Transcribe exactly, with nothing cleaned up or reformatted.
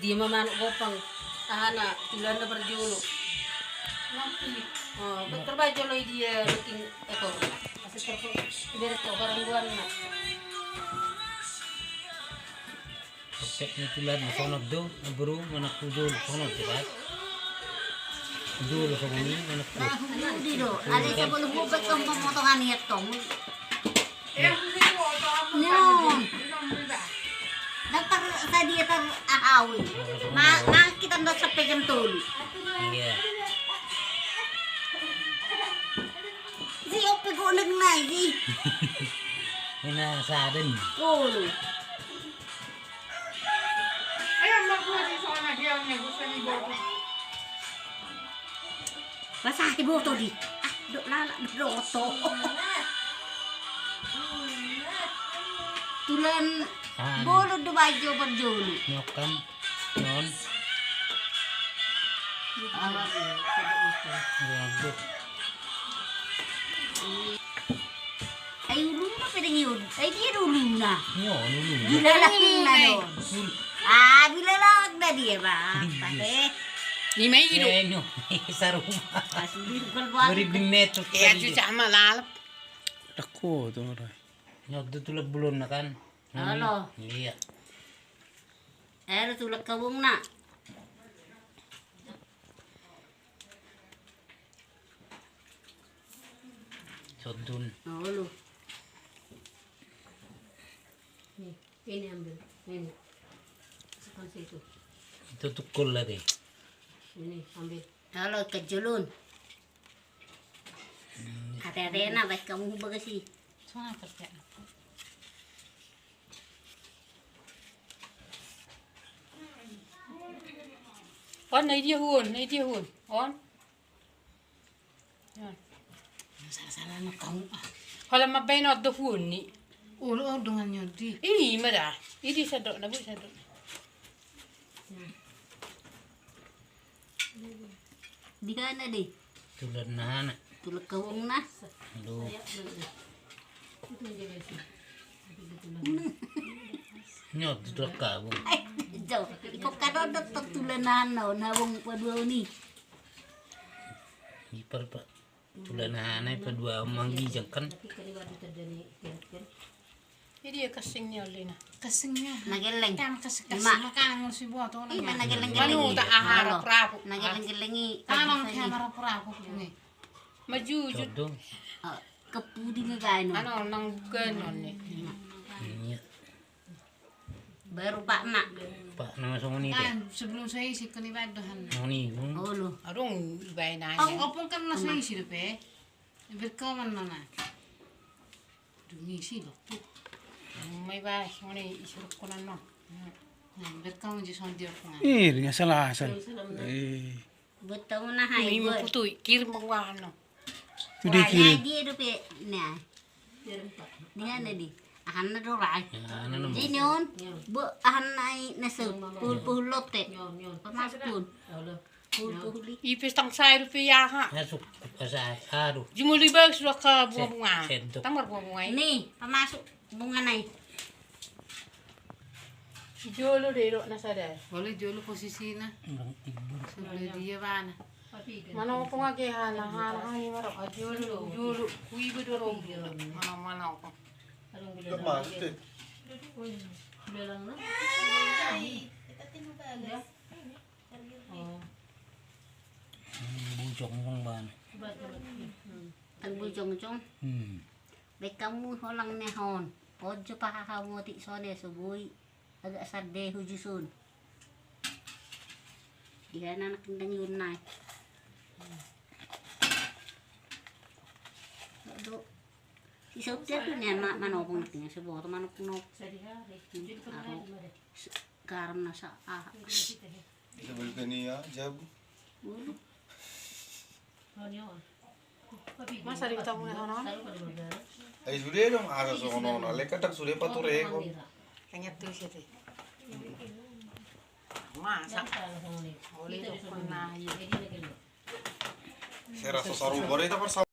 Ima manuk gopang, ahana, tulanna parjolo. Oh, tarbaen jolo i dia, eh, eko. Asa tarbaen, ibarat ko barang duanna. Oke, ni tulanna songon on do, boru, manuk jolo songon on do, kan? Jolo songon i, manuk. Nah, di do, ada sebelum buka ke pemotongan iat tong. Nyon. Daftar sadia tar ahawi. Ma, ma kita ndak sampai jam tolu. Iya. Si ope goleng nai si. Ina saden. Oh. Ayo, mbak gua di sana dia nih, gua sering bawa. Pasahat iboto di. Ah, dok lala, dok loto. Tulan. Anu. Bolu do bajo parjolo. Nyokan. Non. Alat. Waduh. Ai uluna pe deng i on. Ai dia do uluna. Nyo, uluna. Bilalak na do. Ah, bilalak na dia, Bang. Pahe. Ima i do. Eh, nyo. Saruma. Asli bukan bang. Beri benet tu. Eh, aja sama lalap. Dako tu ora. Nyo tu tulak bulon na kan. Alo. Iya. Ero tulak kabung na. Sodun. Olo. Nih, ini ambil. Ini. Seperti itu. Itu tukul tadi. Ini ambil. Olo, kejulun. Ate-ate na baik kamu bagasi. Sana kerja. On, na idia huon, na idia huon. On. Salah-salah na kamu ah. Holan mambaen on do huon ni. Olo, on dongan nyo di. Ima da. Idi sadok na boi sadok. Di hana di. Tulan na hana. Tulan kawung na. Aduh. Nyo tulan kawung. Ai, jo. Iko kadodot tulan na hana, na wong padua ni. Ipar pak. Tulan na hana i padua manggijang kan. Jadi ya kasing ni oli na. Kasing ni. Na gelleng. Kan kasing kasing makanan si buat orang. Ima na gelleng gelleng. Manu tak aha rapu-rapu. Na gelleng gelleng i. Tanam ke ama rapu-rapu ni. Maju jut. Kepudi me baen. Anu nang bukan on ni. Iya. Baru pakna. Pakna songon i. Kan sebelum saya isi kan ibadah han. Songon i. Olo. Adong ibaen aja. Opung kan na saya isi dope. Berkawan nana. Dung isi dope. Mai bae songon i isi rukunan no. Berkawan je songon dia rukunan. Ih, dia salah asal. Eh. Buat tahu na hai. Ini buat. Putu kirim penguahan no. Sudah kirim. Dia dope na. Di hana di. Ahanna do rai. Jadi on. Bo ahanna i na se pul-pul lote. Pamasuk pul. Pul-pul i. Ipis tang sai dope i aha. Masuk. Aduh. Jumuli bagus sudah ke bunga-bunga. Tang mar bunga-bunga i. Ni pamasuk bunga nai. Jolo de dok na sada. Boleh jolo posisina. Sebelah dia mana? Mana opung ake hana hana hana maro jolo jolo. Kui bedo ro. Mana mana opung. Lemas te. Bujong bang. Kan bujong jong. Hmm. Baik kamu holang ni hon. Ojo pahaha moti sone subui. Agak sande hujusun. Dia anak kendang yunai. Aduh. Si sopir tu ni anak manopong ni seboto manopong. Garam nasa ah. Bisa beli ke ni ya jabu. Masa di tamu na hana. Ai sude dong asa songon on na lekat tak sude pature ko. Kanyat tu sete. Masa. Oleh tu pernah iya. Serasa saru bare ta parsa.